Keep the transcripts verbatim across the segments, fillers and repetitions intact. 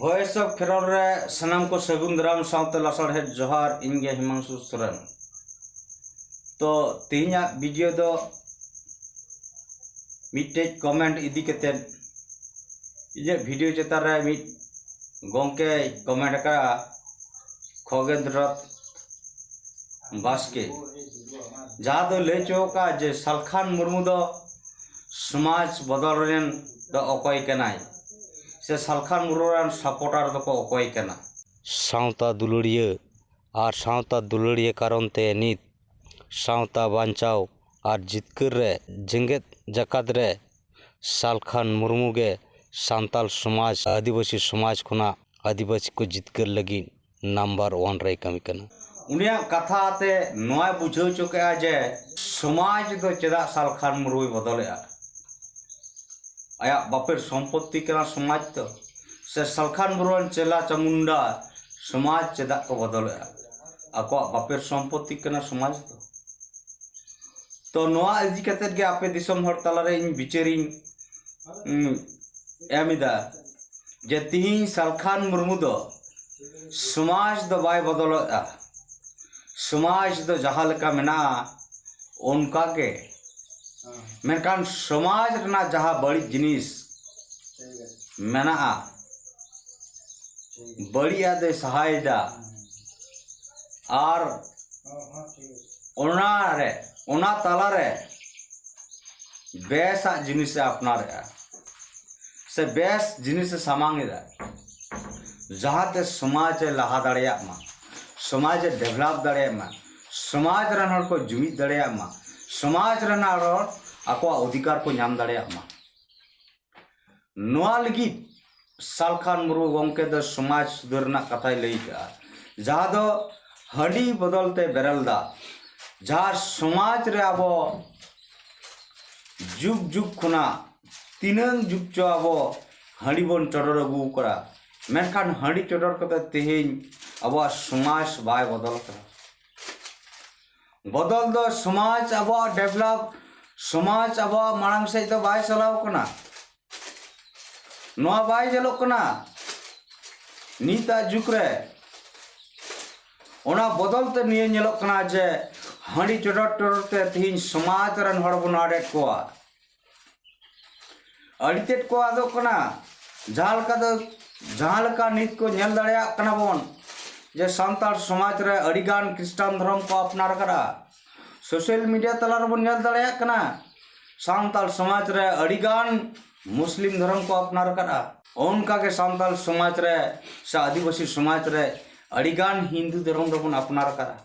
Voice of Kherol ᱨᱮ ᱥᱟᱱᱟᱢ ᱠᱚ ᱥᱟᱹᱜᱩᱱ ᱫᱟᱨᱟᱢ ᱥᱟᱶᱛᱮ ᱞᱟᱥᱟᱲᱦᱮᱫ ᱡᱚᱦᱟᱨ᱾ ᱤᱧ ᱜᱮ ᱦᱤᱢᱟᱝᱥᱩ ᱥᱚᱨᱮᱱ᱾ ᱛᱚ, ᱛᱮᱦᱮᱧᱟᱜ ᱵᱷᱤᱰᱤᱭᱳ ᱫᱚ ᱢᱤᱫᱴᱮᱡ ᱠᱚᱢᱮᱱᱴ ᱤᱫᱤ ᱠᱟᱛᱮᱫ, ᱤᱧᱟᱹᱜ ᱵᱷᱤᱰᱤᱭᱳ ᱪᱮᱛᱟᱱ ᱨᱮ ᱢᱤᱫ ᱜᱚᱢᱠᱮᱭ ᱠᱚᱢᱮᱱᱴ ᱟᱠᱟᱫᱼᱟ, ᱠᱷᱚᱜᱮᱱᱫᱨᱚ ᱨᱚᱛᱷ ᱵᱟᱥᱠᱮ, ᱡᱟᱦᱟᱸ ᱫᱚ ᱞᱟᱹᱭ ᱦᱚᱪᱚ ᱟᱠᱟᱫ ᱡᱮ ᱥᱟᱞᱠᱷᱟᱱ ᱢᱩᱨᱢᱩ ᱫᱚ ᱥᱚᱢᱟᱡᱽ ᱵᱚᱫᱚᱞ ᱨᱮᱱ ᱫᱚ ᱚᱠᱚᱭ ᱠᱟᱱᱟᱭ, ᱥᱮ ᱥᱟᱞᱠᱷᱟᱱ ᱢᱩᱨᱢᱩ ᱨᱮᱱ ᱥᱟᱯᱳᱨᱴᱟᱨ ᱫᱚᱠᱚ ᱚᱠᱚᱭ ᱠᱟᱱᱟ᱾ ᱥᱟᱶᱛᱟ ᱫᱩᱞᱟᱹᱲᱤᱭᱟᱹ ᱟᱨ ᱥᱟᱶᱛᱟ ᱫᱩᱞᱟᱹᱲᱤᱭᱟᱹ ᱠᱟᱨᱚᱱ ᱛᱮ ᱱᱤᱛ ᱥᱟᱶᱛᱟ ᱵᱟᱧᱪᱟᱣ ᱟᱨ ᱡᱤᱛᱠᱟᱹᱨ ᱨᱮ ᱡᱮᱜᱮᱛ ᱡᱟᱠᱟᱛ ᱨᱮ ᱥᱟᱞᱠᱷᱟᱱ ᱢᱩᱨᱢᱩ ᱜᱮ ᱥᱟᱱᱛᱟᱞ ᱥᱚᱢᱟᱡᱽ, ᱟᱹᱫᱤᱵᱟᱹᱥᱤ ᱥᱚᱢᱟᱡᱽ ᱠᱷᱚᱱᱟᱜ ᱟᱹᱫᱤᱵᱟᱹᱥᱤ ᱠᱚ ᱡᱤᱛᱠᱟᱹᱨ ᱞᱟᱹᱜᱤᱫ ᱱᱟᱢᱵᱟᱨ ᱳᱣᱟᱱ ᱨᱮᱭ ᱠᱟᱹᱢᱤ ᱠᱟᱱᱟ᱾ ᱩᱱᱤᱭᱟᱜ ᱠᱟᱛᱷᱟ ᱛᱮ ᱱᱚᱣᱟᱭ ᱵᱩᱡᱷᱟᱹᱣ ᱦᱚᱪᱚ ᱠᱮᱫᱼᱟ ᱡᱮ ᱥᱚᱢᱟᱡᱽ ᱫᱚ ᱪᱮᱫᱟᱜ ᱥᱟᱞᱠᱷᱟᱱ ᱢᱩᱨᱢᱩᱭ ᱵᱚᱫᱚᱞᱮᱫᱼᱟ᱾ ᱟᱭᱟᱜ ᱵᱟᱯᱮᱨ ᱥᱚᱢᱯᱚᱛᱛᱤ ᱠᱟᱱᱟ ᱥᱚᱢᱟᱡᱽ ᱫᱚ, ᱥᱮ ᱥᱟᱞᱠᱷᱟᱱ ᱢᱩᱨᱢᱩ ᱨᱮᱱ ᱪᱮᱞᱟ ᱪᱟᱢᱩᱱᱰᱟ ᱥᱚᱢᱟᱡᱽ ᱪᱮᱫᱟᱜ ᱠᱚ ᱵᱚᱫᱚᱞᱮᱫᱼᱟ? ᱟᱠᱚᱣᱟᱜ ᱵᱟᱯᱮᱨ ᱥᱚᱢᱯᱚᱛᱛᱤ ᱠᱟᱱᱟ ᱥᱚᱢᱟᱡᱽ ᱫᱚ᱾ ᱛᱚ, ᱱᱚᱣᱟ ᱤᱫᱤ ᱠᱟᱛᱮᱫ ᱜᱮ ᱟᱯᱮ ᱫᱤᱥᱚᱢ ᱦᱚᱲ ᱛᱟᱞᱟᱨᱮ ᱤᱧ ᱵᱤᱪᱟᱹᱨᱤᱧ, ᱩᱸ, ᱮᱢ ᱮᱫᱟ ᱡᱮ ᱛᱤᱦᱤᱧ ᱥᱟᱞᱠᱷᱟᱱ ᱢᱩᱨᱢᱩ ᱫᱚ ᱥᱚᱢᱟᱡᱽ ᱫᱚ ᱵᱟᱭ ᱵᱚᱫᱚᱞᱮᱫᱼᱟ᱾ ᱥᱚᱢᱟᱡᱽ ᱫᱚ ᱡᱟᱦᱟᱸ ᱞᱮᱠᱟ ᱢᱮᱱᱟᱜᱼᱟ ᱚᱱᱠᱟ ᱜᱮ, ᱢᱮᱱᱠᱷᱟᱱ ᱥᱚᱢᱟᱡᱽ ᱨᱮᱱᱟᱜ ᱡᱟᱦᱟᱸ ᱵᱟᱹᱲᱤᱡ ᱡᱤᱱᱤᱥ ᱢᱮᱱᱟᱜᱼᱟ, ᱵᱟᱹᱲᱤᱡᱟᱜ ᱫᱚᱭ ᱥᱟᱦᱟᱭᱮᱫᱟ, ᱟᱨ ᱚᱱᱟ ᱨᱮ, ᱚᱱᱟ ᱛᱟᱞᱟᱨᱮ ᱵᱮᱥᱟᱜ ᱡᱤᱱᱤᱥᱮ ᱟᱯᱱᱟᱨᱮᱜᱼᱟ, ᱥᱮ ᱵᱮᱥ ᱡᱤᱱᱤᱥᱮ ᱥᱟᱢᱟᱝ ᱮᱫᱟ, ᱡᱟᱦᱟᱸᱛᱮ ᱥᱚᱢᱟᱡᱽ ᱮ ᱞᱟᱦᱟ ᱫᱟᱲᱮᱭᱟᱜ ᱢᱟ, ᱥᱚᱢᱟᱡᱽ ᱮ ᱰᱮᱵᱷᱞᱚᱯ ᱫᱟᱲᱮᱭᱟᱜ ᱢᱟ, ᱥᱚᱢᱟᱡᱽ ᱨᱮᱱ ᱦᱚᱲ ᱠᱚ ᱡᱩᱢᱤᱫ ᱫᱟᱲᱮᱭᱟᱜ ᱢᱟ, ᱥᱚᱢᱟᱡᱽ ᱨᱮᱱ ᱦᱚᱲ ᱟᱠᱚᱣᱟᱜ ᱚᱫᱷᱤᱠᱟᱨ ᱠᱚ ᱧᱟᱢ ᱫᱟᱲᱮᱭᱟᱜ ᱢᱟ᱾ ᱱᱚᱣᱟ ᱞᱟᱹᱜᱤᱫ ᱥᱟᱞᱠᱷᱟᱱ ᱢᱩᱨᱢᱩ ᱜᱚᱢᱠᱮ ᱫᱚ ᱥᱚᱢᱟᱡᱽ ᱥᱩᱫᱷᱟᱹᱨ ᱨᱮᱱᱟᱜ ᱠᱟᱛᱷᱟᱭ ᱞᱟᱹᱭ ᱠᱟᱜᱼᱟ, ᱡᱟᱦᱟᱸ ᱫᱚ ᱦᱟᱺᱰᱤ ᱵᱚᱫᱚᱞ ᱛᱮ ᱵᱮᱨᱮᱞ ᱫᱟᱜ, ᱡᱟᱦᱟᱸ ᱥᱚᱢᱟᱡᱽ ᱨᱮ ᱟᱵᱚ ᱡᱩᱜᱽ ᱡᱩᱜᱽ ᱠᱷᱚᱱᱟᱜ ᱛᱤᱱᱟᱹᱝ ᱡᱩᱜᱽ ᱪᱚ ᱟᱵᱚ ᱦᱟᱺᱰᱤ ᱵᱚᱱ ᱪᱚᱰᱚᱨ ᱟᱹᱜᱩ ᱟᱠᱟᱫᱟ, ᱢᱮᱱᱠᱷᱟᱱ ᱦᱟᱺᱰᱤ ᱪᱚᱰᱚᱨ ᱠᱟᱛᱮ ᱛᱮᱦᱮᱧ ᱟᱵᱚᱣᱟᱜ ᱥᱚᱢᱟᱡᱽ ᱵᱟᱭ ᱵᱚᱫᱚᱞ ᱟᱠᱟᱱᱟ᱾ ᱵᱚᱫᱚᱞ ᱫᱚ ᱥᱚᱢᱟᱡᱽ ᱟᱵᱚᱣᱟᱜ ᱰᱮᱵᱷᱞᱚᱯ, ᱥᱚᱢᱟᱡᱽ ᱟᱵᱚᱣᱟᱜ ᱢᱟᱲᱟᱝ ᱥᱮᱫ ᱫᱚ ᱵᱟᱭ ᱪᱟᱞᱟᱣ ᱠᱟᱱᱟ᱾ ᱱᱚᱣᱟ ᱵᱟᱭ ᱧᱮᱞᱚᱜ ᱠᱟᱱᱟ ᱱᱤᱛᱟᱜ ᱡᱩᱜᱽ ᱨᱮ ᱚᱱᱟ ᱵᱚᱫᱚᱞ ᱛᱮ ᱱᱤᱭᱟᱹ ᱧᱮᱞᱚᱜ ᱠᱟᱱᱟ ᱡᱮ ᱦᱟᱺᱰᱤ ᱪᱚᱰᱚᱨ ᱪᱚᱰᱚᱨ ᱛᱮ ᱛᱤᱦᱤᱧ ᱥᱚᱢᱟᱡᱽ ᱨᱮᱱ ᱦᱚᱲ ᱵᱚᱱ ᱟᱲᱮᱫ ᱠᱚᱣᱟ᱾ ᱟᱹᱰᱤ ᱛᱮᱫ ᱠᱚ ᱟᱫᱚᱜ ᱠᱟᱱᱟ᱾ ᱡᱟᱦᱟᱸ ᱞᱮᱠᱟ ᱫᱚ, ᱡᱟᱦᱟᱸ ᱞᱮᱠᱟ ᱱᱤᱛ ᱠᱚ ᱧᱮᱞ ᱫᱟᱲᱮᱭᱟᱜ ᱠᱟᱱᱟ ᱵᱚᱱ ᱡᱮ ᱥᱟᱱᱛᱟᱲ ᱥᱚᱢᱟᱡᱽ ᱨᱮ ᱟᱹᱰᱤᱜᱟᱱ ᱠᱷᱨᱤᱥᱴᱟᱱ ᱫᱷᱚᱨᱚᱢ ᱠᱚ ᱟᱯᱱᱟᱨ ᱟᱠᱟᱫᱟ᱾ ᱥᱳᱥᱟᱞ ᱢᱤᱰᱤᱭᱟ ᱛᱟᱞᱟ ᱨᱮᱵᱚᱱ ᱧᱮᱞ ᱫᱟᱲᱮᱭᱟᱜ ᱠᱟᱱᱟ ᱥᱟᱱᱛᱟᱲ ᱥᱚᱢᱟᱡᱽ ᱨᱮ ᱟᱹᱰᱤᱜᱟᱱ ᱢᱩᱥᱞᱤᱢ ᱫᱷᱚᱨᱚᱢ ᱠᱚ ᱟᱯᱱᱟᱨ ᱟᱠᱟᱫᱟ᱾ ᱚᱱᱠᱟᱜᱮ ᱥᱟᱱᱛᱟᱲ ᱥᱚᱢᱟᱡᱽ ᱨᱮ ᱥᱮ ᱟᱹᱫᱤᱵᱟᱹᱥᱤ ᱥᱚᱢᱟᱡᱽ ᱨᱮ ᱟᱹᱰᱤᱜᱟᱱ ᱦᱤᱱᱫᱩ ᱫᱷᱚᱨᱚᱢ ᱫᱚᱵᱚᱱ ᱟᱯᱱᱟᱨ ᱟᱠᱟᱫᱟ᱾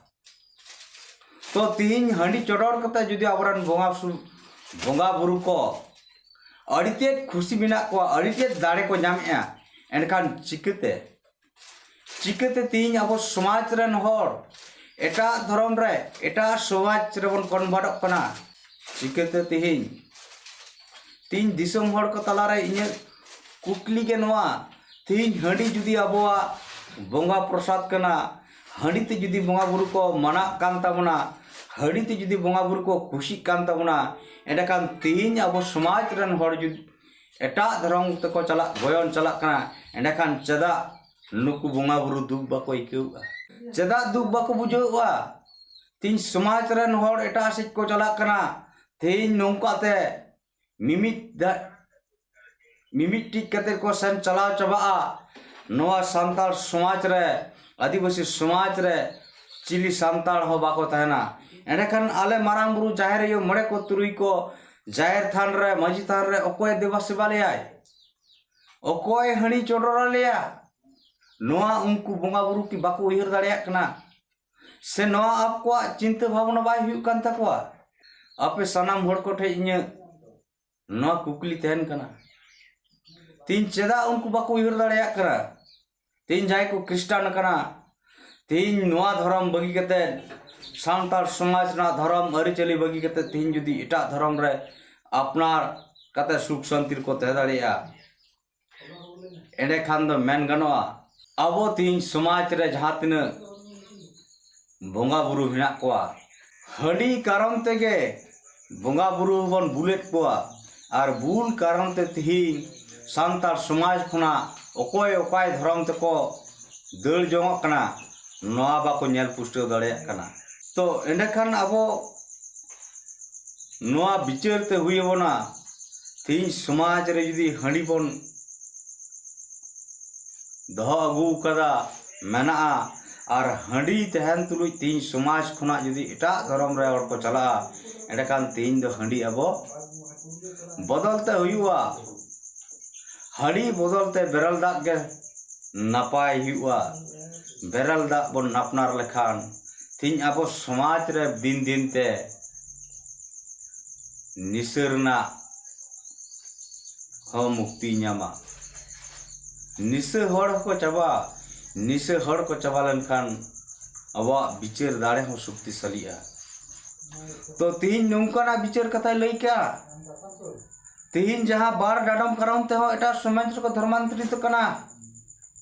ᱛᱚ ᱛᱤᱦᱤᱧ ᱦᱟᱺᱰᱤ ᱪᱚᱰᱚᱨ ᱠᱟᱛᱮ ᱡᱩᱫᱤ ᱟᱵᱚᱨᱮᱱ ᱵᱚᱸᱜᱟ ᱥᱩ-, ᱵᱚᱸᱜᱟ ᱵᱩᱨᱩ ᱠᱚ ᱟᱹᱰᱤ ᱛᱮᱫ ᱠᱷᱩᱥᱤ ᱢᱮᱱᱟᱜ ᱠᱚᱣᱟ, ᱟᱹᱰᱤ ᱛᱮᱫ ᱫᱟᱲᱮ ᱠᱚ ᱧᱟᱢᱮᱜᱼᱟ, ᱮᱱᱠᱷᱟᱱ ᱪᱤᱠᱟᱹᱛᱮ, ᱪᱤᱠᱟᱹᱛᱮ ᱛᱤᱦᱤᱧ ᱟᱵᱚ ᱥᱚᱢᱟᱡᱽ ᱨᱮᱱ ᱦᱚᱲ ᱮᱴᱟᱜ ᱫᱷᱚᱨᱚᱢ ᱨᱮ, ᱮᱴᱟᱜ ᱥᱚᱢᱟᱡᱽ ᱨᱮᱵᱚᱱ ᱠᱚᱱᱵᱷᱟᱨᱴᱚᱜ ᱠᱟᱱᱟ? ᱪᱤᱠᱟᱹᱛᱮ ᱛᱤᱦᱤᱧ, ᱛᱤᱦᱤᱧ ᱫᱤᱥᱚᱢ ᱦᱚᱲ ᱠᱚ ᱛᱟᱞᱟᱨᱮ ᱤᱧᱟᱹᱜ ᱠᱩᱠᱞᱤ ᱜᱮ ᱱᱚᱣᱟ, ᱛᱤᱦᱤᱧ ᱦᱟᱺᱰᱤ ᱡᱩᱫᱤ ᱟᱵᱚᱣᱟᱜ ᱵᱚᱸᱜᱟ ᱯᱨᱚᱥᱟᱫ ᱠᱟᱱᱟ, ᱦᱟᱺᱰᱤ ᱛᱮ ᱡᱩᱫᱤ ᱵᱚᱸᱜᱟ ᱵᱩᱨᱩ ᱠᱚ ᱢᱟᱱᱟᱜ ᱠᱟᱱ ᱛᱟᱵᱚᱱᱟ, ᱦᱟᱺᱰᱤ ᱛᱮ ᱡᱩᱫᱤ ᱵᱚᱸᱜᱟ ᱵᱩᱨᱩ ᱠᱚ ᱠᱩᱥᱤᱜ ᱠᱟᱱ ᱛᱟᱵᱚᱱᱟ, ᱮᱸᱰᱮᱠᱷᱟᱱ ᱛᱤᱦᱤᱧ ᱟᱵᱚ ᱥᱚᱢᱟᱡᱽ ᱨᱮᱱ ᱦᱚᱲ ᱡᱩᱫᱤ ᱮᱴᱟᱜ ᱫᱷᱚᱨᱚᱢ ᱛᱮᱠᱚ ᱪᱟᱞᱟᱜ, ᱜᱚᱭᱚᱱ ᱪᱟᱞᱟᱜ ᱠᱟᱱᱟ, ᱮᱸᱰᱮᱠᱷᱟᱱ ᱪᱮᱫᱟᱜ ᱱᱩᱠᱩ ᱵᱚᱸᱜᱟ ᱵᱩᱨᱩ ᱫᱩᱠ ᱵᱟᱠᱚ ᱟᱹᱭᱠᱟᱹᱣᱮᱫᱼᱟ? ᱪᱮᱫᱟᱜ ᱫᱩᱠ ᱵᱟᱠᱚ ᱵᱩᱡᱷᱟᱹᱣᱮᱫᱼᱟ? ᱛᱤᱦᱤᱧ ᱥᱚᱢᱟᱡᱽ ᱨᱮᱱ ᱦᱚᱲ ᱮᱴᱟᱜ ᱥᱮᱫ ᱠᱚ ᱪᱟᱞᱟᱜ ᱠᱟᱱᱟ, ᱛᱤᱦᱤᱧ ᱱᱚᱝᱠᱟᱛᱮ ᱢᱤᱢᱤᱫ ᱫᱟ-, ᱢᱤᱢᱤᱫᱴᱤᱡ ᱠᱟᱛᱮ ᱠᱚ ᱥᱮᱱ ᱪᱟᱞᱟᱣ ᱪᱟᱵᱟᱜᱼᱟ᱾ ᱱᱚᱣᱟ ᱥᱟᱱᱛᱟᱲ ᱥᱚᱢᱟᱡᱽ ᱨᱮ, ᱟᱹᱫᱤᱵᱟᱹᱥᱤ ᱥᱚᱢᱟᱡᱽ ᱨᱮ ᱪᱤᱞᱤ ᱥᱟᱱᱛᱟᱲ ᱦᱚᱸ ᱵᱟᱠᱚ ᱛᱟᱦᱮᱱᱟ᱾ ᱮᱸᱰᱮᱠᱷᱟᱱ ᱟᱞᱮ ᱢᱟᱨᱟᱝ ᱵᱩᱨᱩ, ᱡᱟᱦᱮᱨ ᱟᱭᱳ, ᱢᱚᱬᱮ ᱠᱚ ᱛᱩᱨᱩᱭ ᱠᱚ ᱡᱟᱦᱮᱨ ᱛᱷᱟᱱ ᱨᱮ, ᱢᱟᱹᱡᱷᱤ ᱛᱷᱟᱱ ᱨᱮ ᱚᱠᱚᱭ ᱫᱮᱵᱟ ᱥᱮᱵᱟ ᱞᱮᱭᱟᱭ? ᱚᱠᱚᱭ ᱦᱟᱺᱰᱤ ᱪᱚᱰᱚᱨ ᱟᱞᱮᱭᱟ? ᱱᱚᱣᱟ ᱩᱱᱠᱩ ᱵᱚᱸᱜᱟ ᱵᱩᱨᱩ ᱠᱤ ᱵᱟᱠᱚ ᱩᱭᱦᱟᱹᱨ ᱫᱟᱲᱮᱭᱟᱜ ᱠᱟᱱᱟ? ᱥᱮ ᱱᱚᱣᱟ ᱟᱠᱚᱣᱟᱜ ᱪᱤᱱᱛᱟᱹ ᱵᱷᱟᱵᱽᱱᱟ ᱵᱟᱭ ᱦᱩᱭᱩᱜ ᱠᱟᱱ ᱛᱟᱠᱚᱣᱟ? ᱟᱯᱮ ᱥᱟᱱᱟᱢ ᱦᱚᱲ ᱠᱚᱴᱷᱮᱱ ᱤᱧᱟᱹᱜ ᱱᱚᱣᱟ ᱠᱩᱠᱞᱤ ᱛᱟᱦᱮᱱ ᱠᱟᱱᱟ, ᱛᱤᱦᱤᱧ ᱪᱮᱫᱟᱜ ᱩᱱᱠᱩ ᱵᱟᱠᱚ ᱩᱭᱦᱟᱹᱨ ᱫᱟᱲᱮᱭᱟᱜ ᱠᱟᱱᱟ? ᱛᱤᱦᱤᱧ ᱡᱟᱦᱟᱸᱭ ᱠᱚ ᱠᱷᱨᱤᱥᱴᱟᱱ ᱟᱠᱟᱱᱟ, ᱛᱤᱦᱤᱧ ᱱᱚᱣᱟ ᱫᱷᱚᱨᱚᱢ ᱵᱟᱹᱜᱤ ᱠᱟᱛᱮ, ᱥᱟᱱᱛᱟᱲ ᱥᱚᱢᱟᱡᱽ ᱨᱮᱱᱟᱜ ᱫᱷᱚᱨᱚᱢ ᱟᱹᱨᱤᱪᱟᱹᱞᱤ ᱵᱟᱹᱜᱤ ᱠᱟᱛᱮ, ᱛᱤᱦᱤᱧ ᱡᱩᱫᱤ ᱮᱴᱟᱜ ᱫᱷᱚᱨᱚᱢ ᱨᱮ ᱟᱯᱱᱟᱨ ᱠᱟᱛᱮ ᱥᱩᱠ ᱥᱟᱱᱛᱤ ᱨᱮᱠᱚ ᱛᱟᱦᱮᱸ ᱫᱟᱲᱮᱭᱟᱜᱼᱟ, ᱮᱸᱰᱮᱠᱷᱟᱱ ᱫᱚ ᱢᱮᱱ ᱜᱟᱱᱚᱜᱼᱟ, ᱟᱵᱚ ᱛᱤᱦᱤᱧ ᱥᱚᱢᱟᱡᱽ ᱨᱮ ᱡᱟᱦᱟᱸ ᱛᱤᱱᱟᱹᱜ ᱵᱚᱸᱜᱟ ᱵᱩᱨᱩ ᱢᱮᱱᱟᱜ ᱠᱚᱣᱟ, ᱦᱟᱺᱰᱤ ᱠᱟᱨᱚᱱ ᱛᱮᱜᱮ ᱵᱚᱸᱜᱟ ᱵᱩᱨᱩ ᱵᱚᱱ ᱵᱩᱞᱮᱫ ᱠᱚᱣᱟ᱾ ᱟᱨ ᱵᱩᱞ ᱠᱟᱨᱚᱱ ᱛᱮ ᱛᱤᱦᱤᱧ ᱥᱟᱱᱛᱟᱲ ᱥᱚᱢᱟᱡᱽ ᱠᱷᱚᱱᱟᱜ ᱚᱠᱚᱭ ᱚᱠᱟᱭ ᱫᱷᱚᱨᱚᱢ ᱛᱮᱠᱚ ᱫᱟᱹᱲ ᱡᱚᱝᱚᱜ ᱠᱟᱱᱟ, ᱱᱚᱣᱟ ᱵᱟᱠᱚ ᱧᱮᱞ ᱯᱩᱥᱴᱟᱹᱣ ᱫᱟᱲᱮᱭᱟᱜ ᱠᱟᱱᱟ᱾ ᱛᱚ ᱮᱸᱰᱮᱠᱷᱟᱱ ᱟᱵᱚ ᱱᱚᱣᱟ ᱵᱤᱪᱟᱹᱨ ᱛᱮ ᱦᱩᱭ ᱟᱵᱚᱱᱟ, ᱛᱮᱦᱮᱧ ᱥᱚᱢᱟᱡᱽ ᱨᱮ ᱡᱩᱫᱤ ᱦᱟᱺᱰᱤ ᱵᱚᱱ ᱫᱚᱦᱚ ᱟᱹᱜᱩ ᱟᱠᱟᱫᱟ, ᱢᱮᱱᱟᱜᱼᱟ, ᱟᱨ ᱦᱟᱺᱰᱤ ᱛᱟᱦᱮᱱ ᱛᱩᱞᱩᱡ ᱛᱮᱦᱮᱧ ᱥᱚᱢᱟᱡᱽ ᱠᱷᱚᱱᱟᱜ ᱡᱩᱫᱤ ᱮᱴᱟᱜ ᱫᱷᱚᱨᱚᱢ ᱨᱮ ᱦᱚᱲ ᱠᱚ ᱪᱟᱞᱟᱜᱼᱟ, ᱮᱸᱰᱮᱠᱷᱟᱱ ᱛᱮᱦᱮᱧ ᱫᱚ ᱦᱟᱺᱰᱤ ᱟᱵᱚ ᱵᱚᱫᱚᱞ ᱛᱮ ᱦᱩᱭᱩᱜᱼᱟ᱾ ᱦᱟᱺᱰᱤ ᱵᱚᱫᱚᱞ ᱛᱮ ᱵᱮᱨᱮᱞ ᱫᱟᱜ ᱜᱮ ᱱᱟᱯᱟᱭ ᱦᱩᱭᱩᱜᱼᱟ᱾ ᱵᱮᱨᱮᱞ ᱫᱟᱜ ᱵᱚᱱ ᱟᱯᱱᱟᱨ ᱞᱮᱠᱷᱟᱱ ᱛᱮᱦᱮᱧ ᱟᱵᱚ ᱥᱚᱢᱟᱡᱽ ᱨᱮ ᱫᱤᱱ ᱫᱤᱱ ᱛᱮ ᱱᱤᱥᱟᱹ ᱨᱮᱱᱟᱜ ᱦᱚᱸ ᱢᱩᱠᱛᱤᱭ ᱧᱟᱢᱟ᱾ ᱱᱤᱥᱟᱹ ᱦᱚᱲ ᱦᱚᱸᱠᱚ ᱪᱟᱵᱟᱜᱼᱟ᱾ ᱱᱤᱥᱟᱹ ᱦᱚᱲ ᱠᱚ ᱪᱟᱵᱟ ᱞᱮᱱᱠᱷᱟᱱ ᱟᱵᱚᱣᱟᱜ ᱵᱤᱪᱟᱹᱨ ᱫᱟᱲᱮ ᱦᱚᱸ ᱥᱚᱠᱛᱤᱥᱟᱞᱤᱜᱼᱟ᱾ ᱛᱚ ᱛᱮᱦᱮᱧ ᱱᱚᱝᱠᱟᱱᱟᱜ ᱵᱤᱪᱟᱹᱨ ᱠᱟᱛᱷᱟᱭ ᱞᱟᱹᱭ ᱠᱮᱜᱼᱟ, ᱛᱮᱦᱮᱧ ᱡᱟᱦᱟᱸ ᱵᱟᱨ ᱰᱟᱰᱚᱢ ᱠᱟᱨᱚᱱ ᱛᱮᱦᱚᱸ ᱮᱴᱟᱜ ᱥᱚᱢᱟᱡᱽ ᱨᱮᱠᱚ ᱫᱷᱚᱨᱢᱟᱱᱛᱚᱨᱤᱛᱚ ᱠᱟᱱᱟ,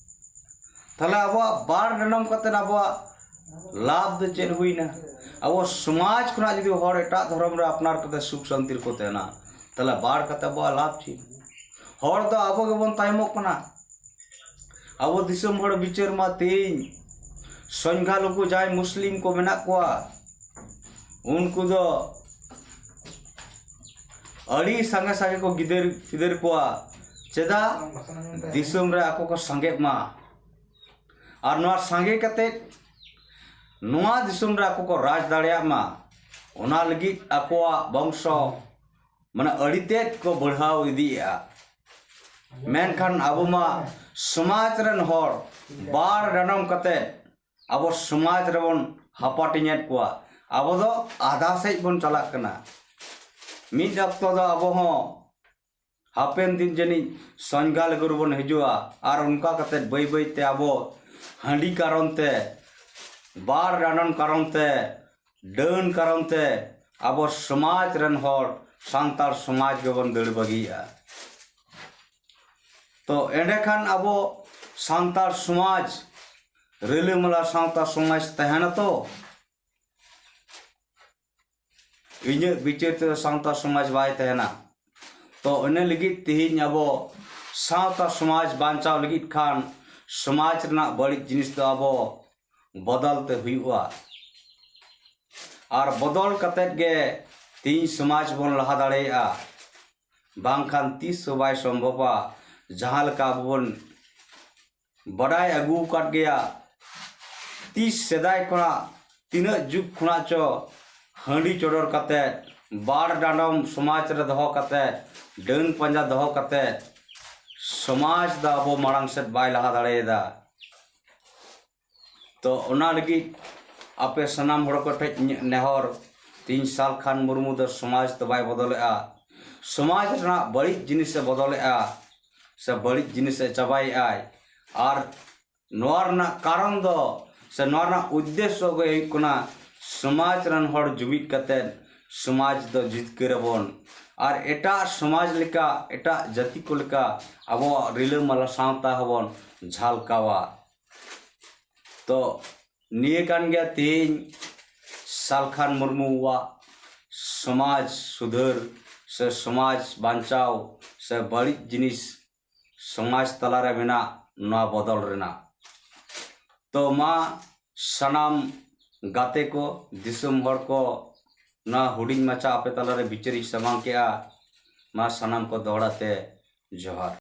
ᱛᱟᱦᱞᱮ ᱟᱵᱚᱣᱟᱜ ᱵᱟᱨ ᱰᱟᱰᱚᱢ ᱠᱟᱛᱮ ᱟᱵᱚᱣᱟᱜ ᱞᱟᱵᱷ ᱫᱚ ᱪᱮᱫ ᱦᱩᱭᱱᱟ? ᱟᱵᱚ ᱥᱚᱢᱟᱡᱽ ᱠᱷᱚᱱᱟᱜ ᱡᱩᱫᱤ ᱦᱚᱲ ᱮᱴᱟᱜ ᱫᱷᱚᱨᱚᱢ ᱨᱮ ᱟᱯᱱᱟᱨ ᱠᱟᱛᱮ ᱥᱩᱠ ᱥᱟᱱᱛᱤ ᱨᱮᱠᱚ ᱛᱟᱦᱮᱱᱟ, ᱛᱟᱦᱞᱮ ᱵᱟᱨ ᱠᱟᱛᱮ ᱟᱵᱚᱣᱟᱜ ᱞᱟᱵᱷ ᱪᱮᱫ? ᱦᱚᱲ ᱫᱚ ᱟᱵᱚ ᱜᱮᱵᱚᱱ ᱛᱟᱭᱚᱢᱚᱜ ᱠᱟᱱᱟ᱾ ᱟᱵᱚ ᱫᱤᱥᱚᱢ ᱦᱚᱲ ᱵᱤᱪᱟᱹᱨ ᱢᱟ ᱛᱮᱦᱮᱧ ᱥᱚᱝᱠᱷᱟᱞᱚᱜᱷᱩ ᱡᱟᱦᱟᱸᱭ ᱢᱩᱥᱞᱤᱢ ᱠᱚ ᱢᱮᱱᱟᱜ ᱠᱚᱣᱟ, ᱩᱱᱠᱩ ᱫᱚ ᱟᱹᱰᱤ ᱥᱟᱸᱜᱮ ᱥᱟᱸᱜᱮ ᱠᱚ ᱜᱤᱫᱟᱹᱨ ᱯᱤᱫᱟᱹᱨ ᱠᱚᱣᱟ᱾ ᱪᱮᱫᱟᱜ? ᱫᱤᱥᱚᱢ ᱨᱮ ᱟᱠᱚ ᱠᱚ ᱥᱟᱸᱜᱮᱜ ᱢᱟ, ᱟᱨ ᱱᱚᱣᱟ ᱥᱟᱸᱜᱮ ᱠᱟᱛᱮ ᱱᱚᱣᱟ ᱫᱤᱥᱚᱢ ᱨᱮ ᱟᱠᱚ ᱠᱚ ᱨᱟᱡᱽ ᱫᱟᱲᱮᱭᱟᱜ ᱢᱟ, ᱚᱱᱟ ᱞᱟᱹᱜᱤᱫ ᱟᱠᱚᱣᱟᱜ ᱵᱚᱝᱥᱚ ᱢᱟᱱᱮ ᱟᱹᱰᱤ ᱛᱮᱫ ᱠᱚ ᱵᱟᱲᱦᱟᱣ ᱤᱫᱤᱭᱮᱫᱼᱟ᱾ ᱢᱮᱱᱠᱷᱟᱱ ᱟᱵᱚ ᱢᱟ ᱥᱚᱢᱟᱡᱽ ᱨᱮᱱ ᱦᱚᱲ ᱵᱟᱨ ᱰᱟᱰᱚᱢ ᱠᱟᱛᱮ ᱟᱵᱚ ᱥᱚᱢᱟᱡᱽ ᱨᱮᱵᱚᱱ ᱦᱟᱯᱟᱴᱤᱧᱮᱫ ᱠᱚᱣᱟ᱾ ᱟᱵᱚ ᱫᱚ ᱟᱫᱷᱟ ᱥᱮᱫ ᱵᱚᱱ ᱪᱟᱞᱟᱜ ᱠᱟᱱᱟ᱾ ᱢᱤᱫ ᱚᱠᱛᱚ ᱫᱚ ᱟᱵᱚ ᱦᱚᱸ ᱦᱟᱯᱮᱱ ᱫᱤᱱ ᱡᱟᱹᱱᱤᱡ ᱥᱚᱝᱠᱷᱟᱞᱚᱜᱷᱩ ᱨᱮᱵᱚᱱ ᱦᱤᱡᱩᱜᱼᱟ, ᱟᱨ ᱚᱱᱠᱟ ᱠᱟᱛᱮ ᱵᱟᱹᱭ ᱵᱟᱹᱭ ᱛᱮ ᱟᱵᱚ ᱦᱟᱺᱰᱤ ᱠᱟᱨᱚᱱ ᱛᱮ, ᱵᱟᱨ ᱰᱟᱰᱚᱢ ᱠᱟᱨᱚᱱ ᱛᱮ, ᱰᱟᱹᱱ ᱠᱟᱨᱚᱱ ᱛᱮ ᱟᱵᱚ ᱥᱚᱢᱟᱡᱽ ᱨᱮᱱ ᱦᱚᱲ, ᱥᱟᱱᱛᱟᱲ ᱥᱚᱢᱟᱡᱽ ᱜᱮᱵᱚᱱ ᱫᱟᱹᱲ ᱵᱟᱹᱜᱤᱭᱮᱫᱼᱟ᱾ ᱛᱚ ᱮᱸᱰᱮᱠᱷᱟᱱ ᱟᱵᱚ ᱥᱟᱱᱛᱟᱲ ᱥᱚᱢᱟᱡᱽ, ᱨᱤᱞᱟᱹᱢᱟᱞᱟ ᱥᱟᱶᱛᱟ ᱥᱚᱢᱟᱡᱽ ᱛᱟᱦᱮᱱᱟ ᱛᱚ? ᱤᱧᱟᱹᱜ ᱵᱤᱪᱟᱹᱨ ᱛᱮᱫᱚ ᱥᱟᱶᱛᱟ ᱥᱚᱢᱟᱡᱽ ᱵᱟᱭ ᱛᱟᱦᱮᱱᱟ᱾ ᱛᱚ ᱤᱱᱟᱹ ᱞᱟᱹᱜᱤᱫ ᱛᱮᱦᱮᱧ ᱟᱵᱚ ᱥᱟᱶᱛᱟ ᱥᱚᱢᱟᱡᱽ ᱵᱟᱧᱪᱟᱣ ᱞᱟᱹᱜᱤᱫ ᱠᱷᱟᱱ ᱥᱚᱢᱟᱡᱽ ᱨᱮᱱᱟᱜ ᱵᱟᱹᱲᱤᱡ ᱡᱤᱱᱤᱥ ᱫᱚ ᱟᱵᱚ ᱵᱚᱫᱚᱞ ᱛᱮ ᱦᱩᱭᱩᱜᱼᱟ᱾ ᱟᱨ ᱵᱚᱫᱚᱞ ᱠᱟᱛᱮᱫ ᱜᱮ ᱛᱮᱦᱮᱧ ᱥᱚᱢᱟᱡᱽ ᱵᱚᱱ ᱞᱟᱦᱟ ᱫᱟᱲᱮᱭᱟᱜᱼᱟ, ᱵᱟᱝᱠᱷᱟᱱ ᱛᱤᱥ ᱦᱚᱸ ᱵᱟᱭ ᱥᱚᱢᱵᱷᱚᱵᱟ᱾ ᱡᱟᱦᱟᱸ ᱞᱮᱠᱟ ᱟᱵᱚ ᱵᱚᱱ ᱵᱟᱰᱟᱭ ᱟᱹᱜᱩ ᱟᱠᱟᱫ ᱜᱮᱭᱟ, ᱛᱤᱥ ᱥᱮᱫᱟᱭ ᱠᱷᱚᱱᱟᱜ, ᱛᱤᱱᱟᱹᱜ ᱡᱩᱜᱽ ᱠᱷᱚᱱᱟᱜ ᱪᱚ ᱦᱟᱺᱰᱤ ᱪᱚᱰᱚᱨ ᱠᱟᱛᱮᱫ, ᱵᱟᱲ ᱰᱟᱸᱰᱚᱢ ᱥᱚᱢᱟᱡᱽ ᱨᱮ ᱫᱚᱦᱚ ᱠᱟᱛᱮᱫ, ᱰᱟᱹᱱ ᱯᱟᱸᱡᱟ ᱫᱚᱦᱚ ᱠᱟᱛᱮᱫ ᱥᱚᱢᱟᱡᱽ ᱫᱚ ᱟᱵᱚ ᱢᱟᱲᱟᱝ ᱥᱮᱫ ᱵᱟᱭ ᱞᱟᱦᱟ ᱫᱟᱲᱮᱭᱟᱫᱟ᱾ ᱛᱚ ᱚᱱᱟ ᱞᱟᱹᱜᱤᱫ ᱟᱯᱮ ᱥᱟᱱᱟᱢ ᱦᱚᱲ ᱠᱚ ᱴᱷᱮᱱ ᱤᱧᱟᱹᱜ ᱱᱮᱦᱚᱨ, ᱛᱮᱦᱮᱧ ᱥᱟᱞᱠᱷᱟᱱ ᱢᱩᱨᱢᱩ ᱫᱚ ᱥᱚᱢᱟᱡᱽ ᱫᱚ ᱵᱟᱭ ᱵᱚᱫᱚᱞᱮᱜᱼᱟ, ᱥᱚᱢᱟᱡᱽ ᱨᱮᱱᱟᱜ ᱵᱟᱹᱲᱤᱡ ᱡᱤᱱᱤᱥᱮ ᱵᱚᱫᱚᱞᱮᱜᱼᱟ ᱥᱮ ᱵᱟᱹᱲᱤᱡ ᱡᱤᱱᱤᱥᱮ ᱪᱟᱵᱟᱭᱮᱜᱼᱟᱭ᱾ ᱟᱨ ᱱᱚᱣᱟ ᱨᱮᱱᱟᱜ ᱠᱟᱨᱚᱱ ᱫᱚ ᱥᱮ ᱱᱚᱣᱟ ᱨᱮᱱᱟᱜ ᱩᱫᱽᱫᱮᱥᱥᱚ ᱜᱮ ᱦᱩᱭᱩᱜ ᱠᱟᱱᱟ ᱥᱚᱢᱟᱡᱽ ᱨᱮᱱ ᱦᱚᱲ ᱡᱩᱢᱤᱫ ᱠᱟᱛᱮᱫ ᱥᱚᱢᱟᱡᱽ ᱫᱚ ᱡᱤᱛᱠᱟᱹᱨ ᱟᱵᱚᱱ ᱟᱨ ᱮᱴᱟᱜ ᱥᱚᱢᱟᱡᱽ ᱞᱮᱠᱟ, ᱮᱴᱟᱜ ᱡᱟᱹᱛᱤ ᱠᱚ ᱞᱮᱠᱟ ᱟᱵᱚᱣᱟᱜ ᱨᱤᱞᱟᱹᱢᱟᱞᱟ ᱥᱟᱶᱛᱟ ᱦᱚᱸᱵᱚᱱ ᱡᱷᱟᱞᱠᱟᱣᱟ᱾ ᱛᱚ ᱱᱤᱭᱟᱹ ᱠᱟᱱ ᱜᱮᱭᱟ ᱛᱮᱦᱮᱧ ᱥᱟᱞᱠᱷᱟᱱ ᱢᱩᱨᱢᱩᱣᱟᱜ ᱥᱚᱢᱟᱡᱽ ᱥᱩᱫᱷᱟᱹᱨ ᱥᱮ ᱥᱚᱢᱟᱡᱽ ᱵᱟᱧᱪᱟᱣ ᱥᱮ ᱵᱟᱹᱲᱤᱡ ᱡᱤᱱᱤᱥ ᱥᱚᱢᱟᱡᱽ ᱛᱟᱞᱟᱨᱮ ᱢᱮᱱᱟᱜ ᱱᱚᱣᱟ ᱵᱚᱫᱚᱞ ᱨᱮᱱᱟᱜ᱾ ᱛᱚ ᱢᱟ ᱥᱟᱱᱟᱢ ᱜᱟᱛᱮ ᱠᱚ, ᱫᱤᱥᱚᱢ ᱦᱚᱲ ᱠᱚ, ᱱᱚᱣᱟ ᱦᱩᱰᱤᱧ ᱢᱟᱪᱷᱟ ᱟᱯᱮ ᱛᱟᱞᱟᱨᱮ ᱵᱤᱪᱟᱹᱨᱤᱧ ᱥᱟᱢᱟᱝ ᱠᱮᱜᱼᱟ᱾ ᱢᱟ ᱥᱟᱱᱟᱢ ᱠᱚ ᱫᱚᱦᱲᱟ ᱛᱮ ᱡᱚᱦᱟᱨ᱾